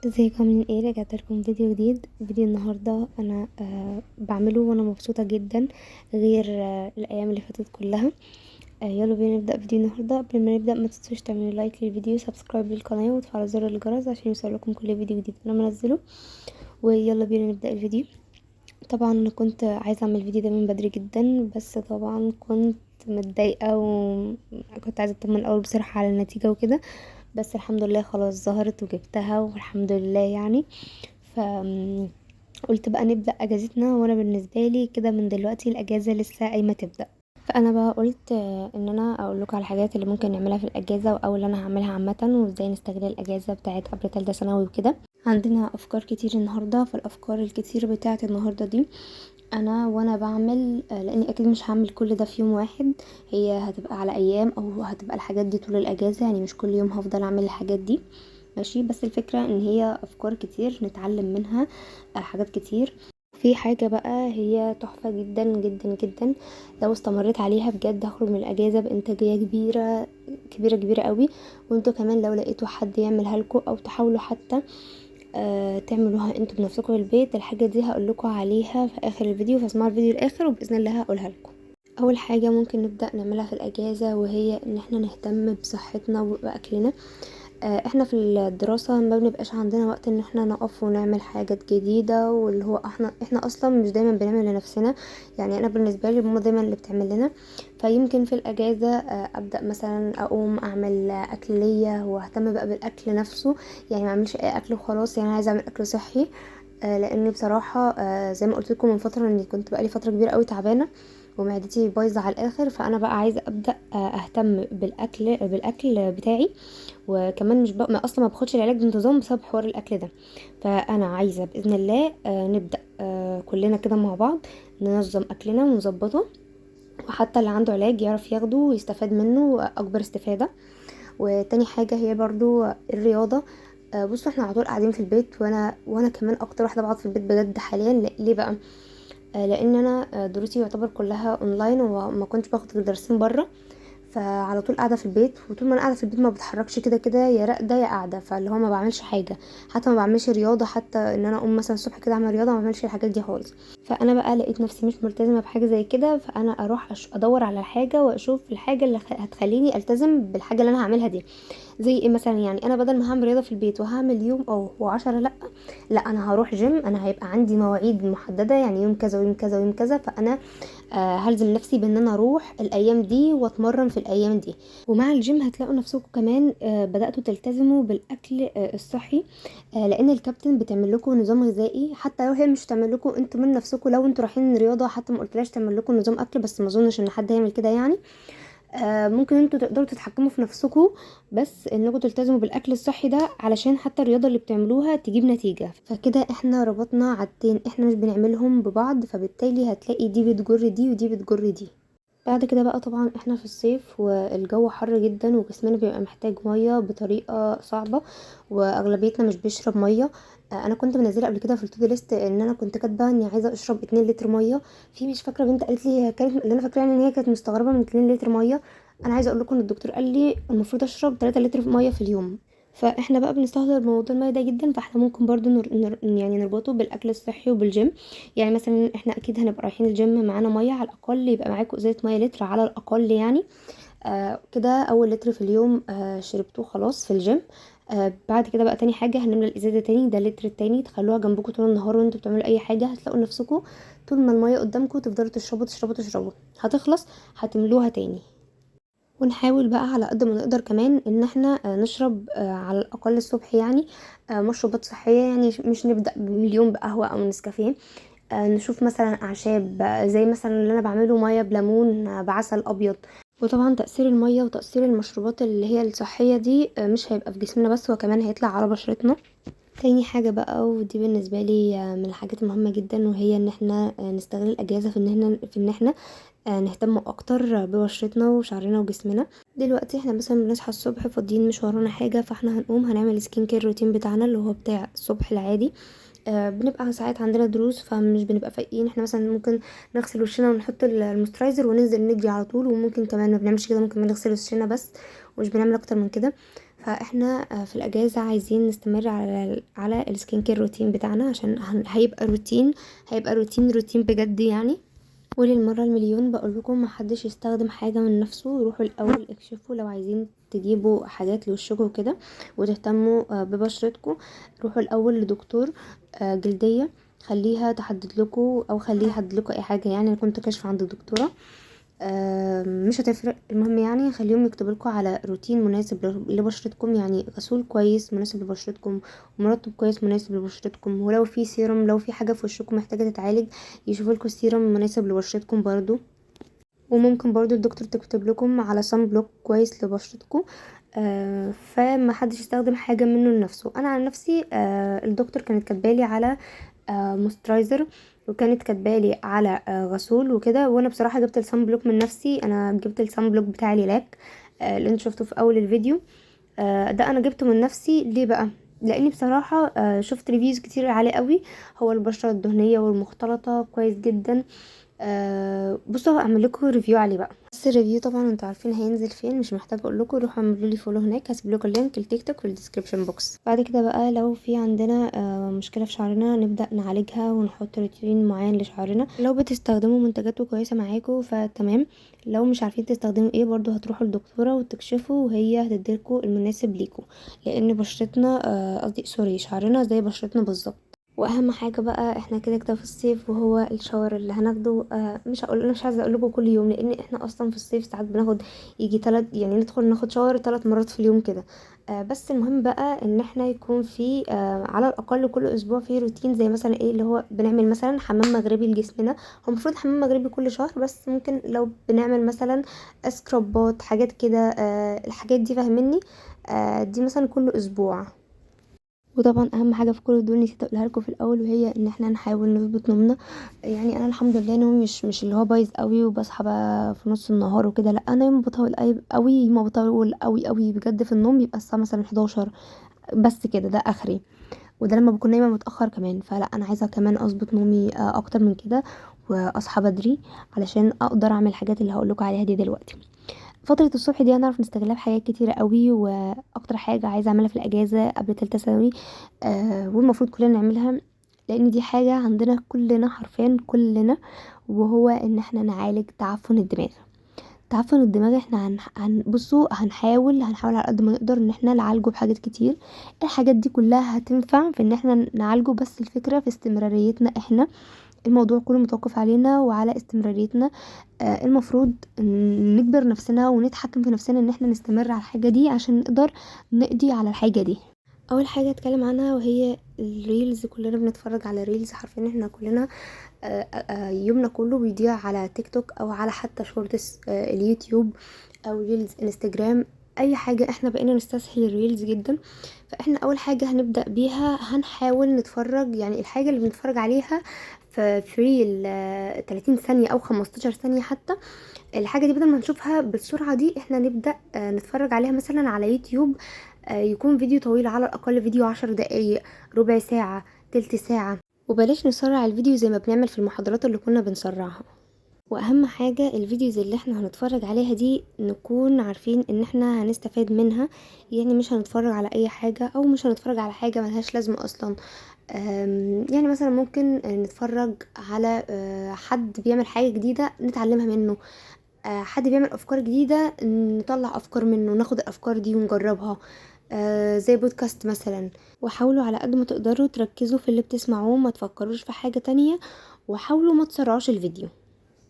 ازيكم عاملين ايه؟ رجعت لكم فيديو جديد. فيديو النهارده انا بعمله وانا مبسوطة جدا، غير الايام اللي فاتت كلها. يلا بينا نبدا فيديو النهارده. قبل ما نبدا ما تنسوش تعملوا like للفيديو، subscribe للقناة، وتفعلوا زر الجرس عشان يوصلكم كل فيديو جديد انا منزله. ويلا بينا نبدا الفيديو. طبعا كنت عايزه اعمل فيديو ده من بدري جدا، بس طبعا كنت متضايقة وكنت عايزه اطمن الاول بصراحة على النتيجة وكده، بس الحمد لله خلاص ظهرت وجبتها والحمد لله يعني. ف قلت بقى نبدا اجازتنا، وانا بالنسبة لي كده من دلوقتي الاجازة لسه قايمة تبدا. فانا بقى قلت ان انا اقول لكم على الحاجات اللي ممكن نعملها في الاجازة، او اللي انا هعملها عامة، وازاي نستغل الاجازة بتاعت قبل ثالثة ثانوي وكده. عندنا افكار كتير النهارده، فالافكار الكتير بتاعت النهارده دي انا وانا بعمل، لاني اكيد مش هعمل كل ده في يوم واحد، هي هتبقى على ايام او هتبقى الحاجات دي طول الاجازة، يعني مش كل يوم هفضل اعمل الحاجات دي ماشي. بس الفكرة ان هي افكار كتير نتعلم منها حاجات كتير. في حاجة بقى هي تحفة جدا جدا جدا، لو استمريت عليها بجد هخرج من الاجازة بانتاجيه كبيرة كبيرة كبيرة قوي. وانتوا كمان لو لقيتوا حد يعملها لكم او تحاولوا حتى تعملوها انتوا بنفسكم في البيت، الحاجة دي هقول لكم عليها في اخر الفيديو، فاسمعوا الفيديو الاخر وباذن الله هقولها لكم. اول حاجة ممكن نبدا نعملها في الاجازة وهي ان احنا نهتم بصحتنا وباكلنا. احنا في الدراسة ما بنبقاش عندنا وقت ان احنا نقف ونعمل حاجات جديدة، واللي هو احنا اصلا مش دايما بنعمل لنفسنا، يعني انا بالنسبة لي ماما دايما اللي بتعمل لنا. فيمكن في الاجازة ابدا مثلا اقوم اعمل اكل ليا واهتم بقى بالاكل نفسه، يعني ما اعملش اي اكل وخلاص، يعني عايزه اعمل اكل صحي. لان بصراحة زي ما قلت لكم من فترة اني كنت بقالي فترة كبيرة قوي تعبانة ومعدتي بايظة على الاخر، فانا بقى عايزه ابدا اهتم بالاكل بتاعي، وكمان مش بقى ما اصلا ما باخدش العلاج بانتظام بسبب حوار الاكل ده. فانا عايزه باذن الله نبدا كلنا كده مع بعض ننظم اكلنا ونظبطه، وحتى اللي عنده علاج يعرف ياخده ويستفاد منه اكبر استفاده. وتاني حاجة هي برضو الرياضة. بصوا احنا على طول قاعدين في البيت، وانا كمان اكتر واحدة بقعد في البيت بجد حاليا. ليه بقى؟ لان انا دروسي يعتبر كلها اونلاين وما كنتش باخد غير درسين بره، فعلى طول قاعدة في البيت، وطول ما انا قاعدة في البيت ما بتحركش كده كده، يا راقده يا قاعدة، فاللي هو ما بعملش حاجة، حتى ما بعملش رياضة، حتى ان انا اقوم مثلا الصبح كده اعمل رياضة ما بعملش الحاجات دي خالص. فانا بقى لقيت نفسي مش ملتزمة بحاجة زي كده، فانا اروح ادور على حاجة واشوف الحاجة اللي هتخليني التزم بالحاجة اللي انا هعملها دي. زي ايه مثلا؟ يعني انا بدل ما هعمل رياضة في البيت وهعمل يوم او 10، لا انا هروح جيم، انا هيبقى عندي مواعيد محددة، يعني يوم كذا ويوم كذا ويوم كذا، فانا هلزم نفسي بان انا اروح الايام دي واتمرن في الايام دي. ومع الجيم هتلاقوا نفسكم كمان بداتوا تلتزموا بالاكل الصحي، لان الكابتن بتعمل لكم نظام غذائي، حتى لو هي مش هتعمل لكم انتوا من نفسكم لو انتوا رايحين رياضة، حتى ما قلتلاش تعمل لكم نظام اكل، بس ما اظنش ان حد هيعمل كده يعني. ممكن انتوا تقدروا تتحكموا في نفسكم، بس انكم تلتزموا بالاكل الصحي ده علشان حتى الرياضة اللي بتعملوها تجيب نتيجة. فكده احنا ربطنا عادتين احنا مش بنعملهم ببعض، فبالتالي هتلاقي دي بتجر دي ودي بتجر دي. بعد كده بقى طبعا احنا في الصيف والجو حر جدا وجسمنا بيبقى محتاج مية بطريقة صعبة، واغلبيتنا مش بيشرب مية. انا كنت منزله قبل كده في ال to-do list ان انا كنت كاتبه اني عايزه اشرب 2 لتر مية. في مش فاكره بنت قالت لي، كانت اللي انا فاكراه ان هي كانت مستغربه من 2 لتر مية. انا عايزه اقول لكم ان الدكتور قال لي المفروض اشرب 3 لتر مية في اليوم، فاحنا بقى بنستهتر بموضوع المية ده جدا. فاحنا ممكن برضو يعني نربطه بالاكل الصحي وبالجيم. يعني مثلا احنا اكيد هنبقى رايحين الجيم معانا مية، على الاقل يبقى معاكم ازازة مية لتر على الاقل يعني. كده اول لتر في اليوم شربتوه خلاص في الجيم. بعد كده بقى تاني حاجة هنملى الازازه تاني، ده اللتر التاني، تخلوها جنبكم طول النهار وانتوا بتعملوا اي حاجة. هتلاقوا نفسكم طول ما المية قدامكم تفضلوا تشربوا تشربوا تشربوا، هتخلص هتملوها تاني. ونحاول بقى على قد ما نقدر كمان ان احنا نشرب على الاقل الصبح مشروبات صحية، يعني مش نبدا اليوم بقهوه او نسكافيه. نشوف مثلا اعشاب، زي مثلا اللي انا بعمله مية بليمون، بعسل ابيض. وطبعا تاثير المية وتاثير المشروبات اللي هي الصحية دي مش هيبقى في جسمنا بس، وكمان هيطلع على بشرتنا. تاني حاجة بقى، ودي بالنسبة لي من الحاجات المهمة جدا، وهي ان احنا نستغل الاجازة في ان احنا نهتم اكتر ببشرتنا وشعرنا وجسمنا. دلوقتي احنا مثلا بنصحى الصبح فاضيين مش ورانا حاجة، فاحنا هنقوم هنعمل skin care routine بتاعنا اللي هو بتاع الصبح العادي. بنبقى ساعات عندنا دروس فمش بنبقى فايقين، احنا مثلا ممكن نغسل وشنا ونحط ال moisturizer وننزل نجري على طول، وممكن كمان ما بنعملش كده، ممكن بنغسل وشنا بس ومش بنعمل اكتر من كده. فاحنا في الاجازة عايزين نستمر على ال skin care routine بتاعنا، عشان هيبقى روتين، هيبقى روتين روتين بجد يعني. وللمره المليون بقول لكم محدش يستخدم حاجة من نفسه، روحوا الاول اكشفوا لو عايزين تجيبوا حاجات لوشكم وكده وتهتموا ببشرتكم، روحوا الاول لدكتور جلدية، خليها تحدد لكم او خليه يحدد لكم اي حاجة يعني. انا كنت كاشفة عند الدكتورة، مش هتفرق، المهم خليهم يكتبوا لكم على روتين مناسب لبشرتكم، يعني غسول كويس مناسب لبشرتكم، ومرطب كويس مناسب لبشرتكم، ولو في سيرم، لو في حاجة في وشكم محتاجه تتعالج يشوفوا لكم سيرم مناسب لبشرتكم برضو. وممكن برضو الدكتور تكتب لكم على sun block كويس لبشرتكم. فما حدش يستخدم حاجة منه لنفسه. انا عن نفسي، الدكتور كانت كاتبالي على moisturizer، وكانت كاتبالي على غسول وكده، وانا بصراحة جبت ال sun block من نفسي. انا جبت ال sun block بتاع ليلاك، اللي انتوا شفتوه في اول الفيديو، ده انا جبته من نفسي. ليه بقى؟ لاني بصراحة شفت reviews كتير عليه قوي، هو البشرة الدهنية والمختلطه كويس جدا. بصوا هعمل لكم review عليه بقى، بس ال review طبعا انتوا عارفين هينزل فين، مش محتاجه اقول لكم، روحوا اعملوا لي follow هناك، هسيب لكم ال link التيك توك في ال description box. بعد كده بقى لو في عندنا مشكلة في شعرنا نبدا نعالجها ونحط روتين معين لشعرنا. لو بتستخدموا منتجات كويسة معاكم فتمام، لو مش عارفين تستخدموا ايه برضو هتروحوا للدكتوره وتكشفوا وهي هتديلكوا المناسب ليكوا، لان بشرتنا، قصدي sorry، شعرنا زي بشرتنا بالظبط. واهم حاجة بقى احنا كده كده في الصيف، وهو ال shower اللي هناخده، مش هقول، انا مش عايزه اقول لكم كل يوم، لان احنا اصلا في الصيف ساعات بناخد يجي 3، يعني ندخل ناخد shower 3 مرات في اليوم كده. بس المهم بقى ان احنا يكون في، على الاقل كل اسبوع في روتين، زي مثلا ايه اللي هو بنعمل مثلا حمام مغربي لجسمنا. هو المفروض حمام مغربي كل شهر، بس ممكن لو بنعمل مثلا سكرابات حاجات كده، الحاجات دي فاهميني، دي مثلا كل اسبوع. وطبعا اهم حاجة في كل دول نسيت اقولها لكم في الاول، وهي ان احنا نحاول نظبط نومنا. انا الحمد لله نومي مش اللي هو بايظ قوي وبصحى بقى في نص النهار وكده، لا انا يوم بطول قوي، يوم بطول قوي قوي بجد في النوم بيبقى الساعة مثلا 11 بس كده، ده اخري، وده لما بكون نايمة متاخر كمان. فلا انا عايزه كمان اظبط نومي، اكتر من كده واصحى بدري علشان اقدر اعمل الحاجات اللي هقول لكم عليها دي دلوقتي. فترة الصبح دي هنعرف نستغلها في حاجات كتيرة قوي، واكتر حاجة عايزة اعملها في الاجازة قبل تالتة ثانوي، والمفروض كلنا نعملها لان دي حاجة عندنا كلنا حرفيا كلنا، وهو ان احنا نعالج تعفن الدماغ. تعفن الدماغ احنا هنحاول على قد ما نقدر ان احنا نعالجه بحاجات كتير. الحاجات دي كلها هتنفع في ان احنا نعالجه، بس الفكرة في استمراريتنا احنا، الموضوع كله متوقف علينا وعلى استمراريتنا. المفروض نجبر نفسنا ونتحكم في نفسنا ان احنا نستمر على الحاجة دي عشان نقدر نقضي على الحاجة دي. اول حاجة اتكلم عنها وهي ال reels. كلنا بنتفرج على reels، حرفيا احنا كلنا، يومنا كله بيضيع على تيك توك او على حتى shorts، اليوتيوب او reels انستجرام، اي حاجة. احنا بقينا نستسهل ال reels جدا. فاحنا اول حاجة هنبدأ بيها هنحاول نتفرج، يعني الحاجة اللي بنتفرج عليها في reel، 30 ثانية او 15 ثانية حتى، الحاجة دي بدل ما نشوفها بالسرعة دي احنا نبدأ، نتفرج عليها مثلا على يوتيوب، يكون فيديو طويل، على الاقل فيديو 10 دقايق، ربع ساعة، تلت ساعة، وبلاش نسرع الفيديو زي ما بنعمل في المحاضرات اللي كنا بنسرعها. واهم حاجة ال videos اللي احنا هنتفرج عليها دي نكون عارفين ان احنا هنستفاد منها، يعني مش هنتفرج على اي حاجة او مش هنتفرج على حاجة ملهاش لازمة اصلا. مثلا ممكن نتفرج على، حد بيعمل حاجة جديدة نتعلمها منه، حد بيعمل افكار جديدة نطلع افكار منه، ناخد الافكار دي ونجربها، زي بودكاست مثلا. وحاولوا على قد ما تقدروا تركزوا في اللي بتسمعوه، ما تفكروش في حاجة تانية، وحاولوا ما تسرعوش الفيديو.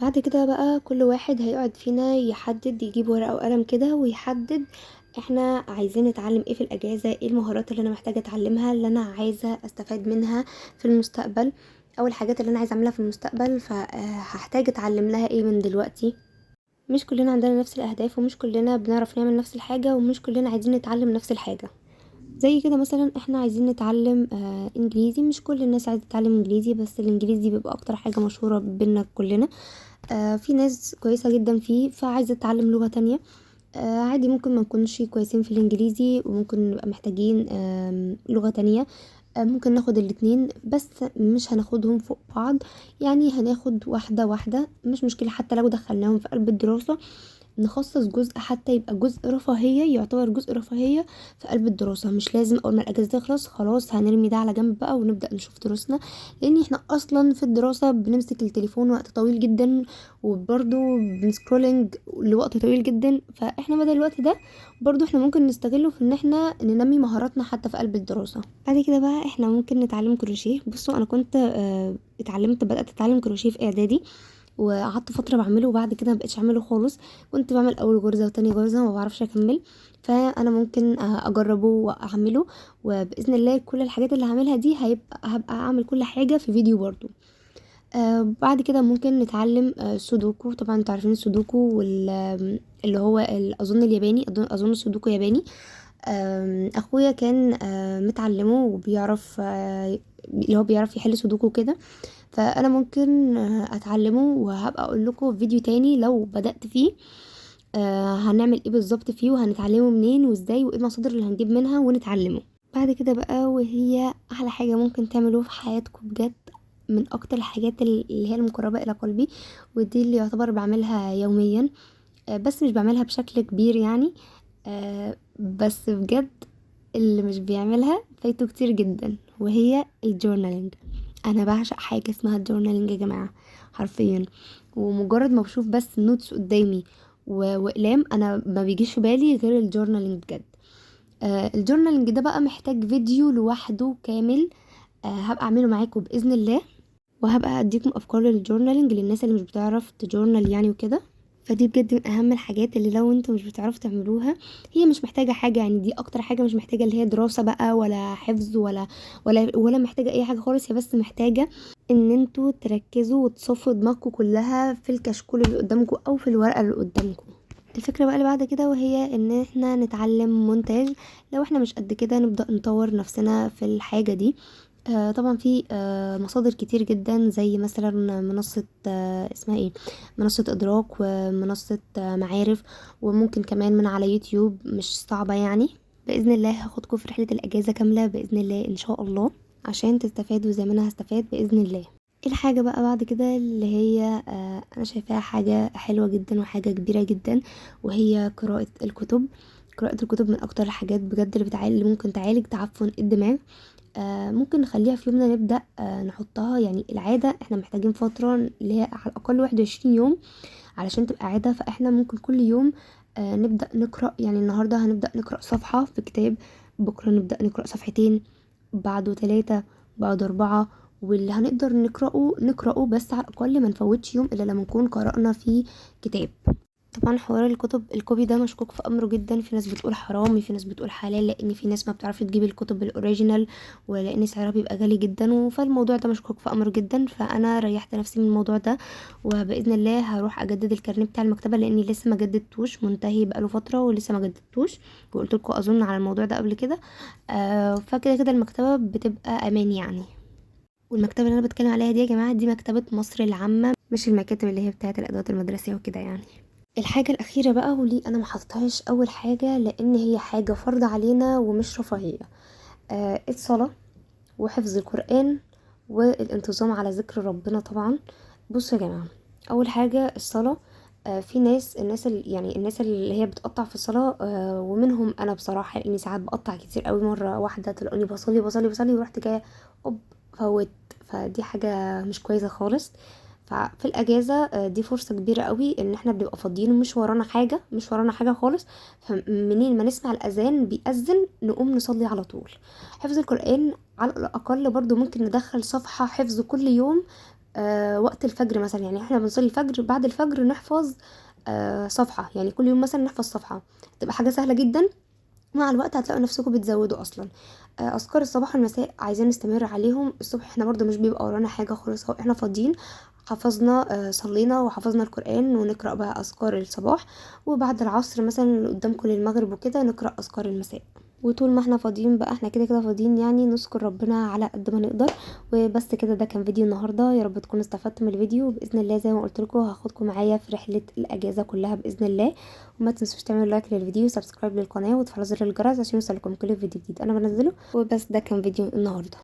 بعد كده بقى كل واحد هيقعد فينا يحدد، يجيب ورقة وقلم كده ويحدد احنا عايزين نتعلم ايه في الاجازة، ايه المهارات اللي انا محتاجة اتعلمها، اللي انا عايزة استفاد منها في المستقبل، او الحاجات اللي انا عايزة اعملها في المستقبل، فهحتاج اتعلم لها ايه من دلوقتي. مش كلنا عندنا نفس الاهداف، ومش كلنا بنعرف نعمل نفس الحاجة، ومش كلنا عايزين نتعلم نفس الحاجة. زي كده مثلا احنا عايزين نتعلم، انجليزي، مش كل الناس عايزة تتعلم انجليزي، بس الانجليزي بيبقى اكتر حاجة مشهورة بينا كلنا. في ناس كويسة جدا فيه فعايزة تتعلم لغة تانية، عادي ممكن ما نكونش كويسين في الانجليزي وممكن نبقى محتاجين، لغة تانية، ممكن ناخد الاتنين بس مش هناخدهم فوق بعض، يعني هناخد واحدة واحدة، مش مشكلة حتى لو دخلناهم في قلب الدراسة، نخصص جزء حتى يبقى جزء رفاهية، يعتبر جزء رفاهية في قلب الدراسة. مش لازم اول ما الاجازة تخلص خلاص هنرمي ده على جنب بقى ونبدا نشوف دروسنا، لان احنا اصلا في الدراسة بنمسك التليفون وقت طويل جدا، وبرده بن scrolling لوقت طويل جدا. فاحنا بدل الوقت ده برده احنا ممكن نستغله في ان احنا ننمي مهاراتنا حتى في قلب الدراسة. بعد كده بقى احنا ممكن نتعلم كروشيه. بصوا انا كنت بدات اتعلم كروشيه في اعدادي، وقعدت فترة بعمله، وبعد كده ما بقتش اعمله خالص. كنت بعمل اول غرزه وتاني غرزه وما بعرفش اكمل، فانا ممكن اجربه واعمله، وباذن الله كل الحاجات اللي هعملها دي هبقى اعمل كل حاجة في فيديو برضو. بعد كده ممكن نتعلم سودوكو. طبعا انتوا عارفين السودوكو اللي هو اظن الياباني، اظن السودوكو ياباني. اخويا كان متعلمة وبيعرف، اللي هو بيعرف يحل سودوكو كده، فانا ممكن اتعلمه وهبقى اقول لكم في فيديو تاني لو بدأت فيه هنعمل ايه بالظبط فيه، وهنتعلمه منين وازاي، وايه المصادر اللي هنجيب منها ونتعلمه. بعد كده بقى، وهي احلى حاجة ممكن تعملوه في حياتكم بجد، من اكتر الحاجات اللي هي المقربة الى قلبي، ودي اللي يعتبر بعملها يوميا، بس مش بعملها بشكل كبير يعني، بس بجد اللي مش بيعملها فايته كتير جدا، وهي ال journaling. انا بعشق حاجة اسمها ال journaling يا جماعة حرفيا، ومجرد ما بشوف بس ال notes قدامي واقلام، انا ما بيجيش في بالي غير ال journaling بجد. ال journaling ده بقى محتاج فيديو لوحده كامل، هبقى اعمله معاكم باذن الله، وهبقى اديكم افكار لل journaling للناس اللي مش بتعرف ت journal يعني وكده. فدي بجد من اهم الحاجات اللي لو انتوا مش بتعرفوا تعملوها، هي مش محتاجه حاجة يعني، دي اكتر حاجة مش محتاجه اللي هي دراسة بقى ولا حفظ ولا ولا ولا محتاجه اي حاجة خالص، هي بس محتاجه ان انتوا تركزوا وتصفوا دماغكم كلها في الكشكول اللي قدامكم او في الورقة اللي قدامكم. الفكرة بقى اللي بعد كده، وهي ان احنا نتعلم مونتاج. لو احنا مش قد كده نبدا نطور نفسنا في الحاجة دي. طبعا في مصادر كتير جدا، زي مثلا منصة اسمها ايه، منصة ادراك، ومنصة معارف، وممكن كمان من على يوتيوب، مش صعبة يعني. بإذن الله هاخدكم في رحلة الأجازة كاملة بإذن الله إن شاء الله، عشان تستفادوا زي ما أنا هستفاد بإذن الله. الحاجة بقى بعد كده اللي هي أنا شايفاها حاجة حلوة جدا وحاجة كبيرة جدا، وهي قراءة الكتب. قراءة الكتب من أكتر الحاجات بجد اللي ممكن تعالج تعفن الدماغ. ممكن نخليها في يومنا، نبدأ نحطها يعني العادة. احنا محتاجين فترة اللي هي على الأقل 21 يوم علشان تبقى عادة، فاحنا ممكن كل يوم نبدأ نقرأ. يعني النهاردة هنبدأ نقرأ صفحة في كتاب، بكرة نبدأ نقرأ صفحتين، بعده 3، بعده 4، واللي هنقدر نقرأه نقرأه، بس على الأقل ما نفوتش يوم إلا لما نكون قرأنا فيه كتاب. طبعا حوار الكتب ال copy ده مشكوك في امره جدا، في ناس بتقول حرام، في ناس بتقول حلال، لان في ناس ما بتعرفش تجيب الكتب ال original، ولان سعرها بيبقى غالي جدا، فالموضوع ده مشكوك في امره جدا. فانا ريحت نفسي من الموضوع ده، وباذن الله هروح اجدد الكارنيه بتاع المكتبة، لاني لسه ما جددتوش، منتهي بقاله فترة ولسه ما جددتوش، وقلت لكم اظن على الموضوع ده قبل كده. فكده كده المكتبة بتبقى امان يعني. والمكتبه اللي انا بتكلم عليها دي يا جماعة دي مكتبه مصر العامة، مش المكاتب اللي هي بتاعه الادوات المدرسية وكده يعني. الحاجة الأخيرة بقى، وليه أنا ما حطيتهاش أول حاجة، لأن هي حاجة فرض علينا ومش رفاهية، الصلاة وحفظ القرآن والانتظام على ذكر ربنا. طبعا بصوا يا جماعة، أول حاجة الصلاة. في ناس، الناس اللي يعني الناس اللي هي بتقطع في الصلاة، ومنهم أنا بصراحة، لأني ساعات بقطع كتير قوي، مرة واحدة تلاقوني بصلي بصلي بصلي ورحت جاية أوب فوت، فدي حاجة مش كويسة خالص. ففي الاجازة دي فرصة كبيرة قوي ان احنا بنبقى فاضيين ومش ورانا حاجة، مش ورانا حاجة خالص، فمنين ما نسمع الاذان بيأذن نقوم نصلي على طول. حفظ القران على الاقل برضو ممكن ندخل صفحة حفظ كل يوم، وقت الفجر مثلا، يعني احنا بنصلي الفجر، بعد الفجر نحفظ صفحة، يعني كل يوم مثلا نحفظ صفحة، تبقى حاجة سهلة جدا. مع الوقت هتلاقوا نفسكم بتزودوا اصلا. اذكار الصباح والمساء عايزين نستمر عليهم. الصبح احنا برضو مش بيبقى ورانا حاجة خالص، هو احنا فاضيين، حفظنا صلينا وحفظنا القرآن، ونقرأ بقى أذكار الصباح، وبعد العصر مثلا قدام كل المغرب وكده نقرأ أذكار المساء. وطول ما احنا فاضيين بقى، احنا كده كده فاضيين يعني، نذكر ربنا على قد ما نقدر. وبس كده، ده كان فيديو النهارده، يا رب تكونوا استفدتوا من الفيديو. باذن الله زي ما قلت لكم هاخدكم معايا في رحله الاجازة كلها باذن الله. وما تنسوش تعملوا like للفيديو، subscribe للقناة، وتفعلوا زر الجرس عشان يوصلكم كل فيديو جديد انا بنزله. وبس ده كان فيديو النهارده.